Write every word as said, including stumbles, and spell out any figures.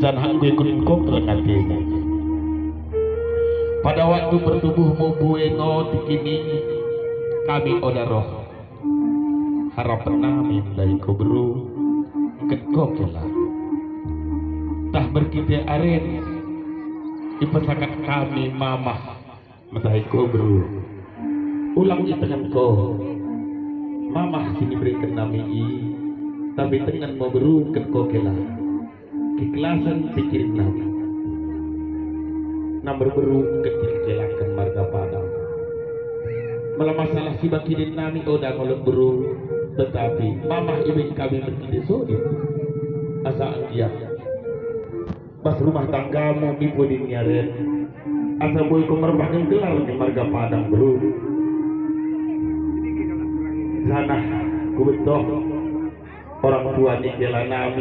Janah enggo ikut engko keleng atena. Pada waktu pertubuhmu bue ngo tikki mi, kami oda roh. Harapen nami mendahi ko beru, engket ko kela. Tah merkite aren, ipesakat kami mamah mendahi ko beru. Ulang itengen ko mamah sinibereken nami i, tapi tengen mo beru engket ko kela. Kikelasen pikiren nami. Na merberu engket kikelaken marga Padang. Mella masalah sibakiden nami oda ngo lot beru, tetapi mamah ibaing kami merkite sodip. Asa anggiat bas rumah tanggamu mi pudi ni aren, asa boi ko merbah gelar ni marga Padang beru. Janah kubettoh orang tua ni kela nami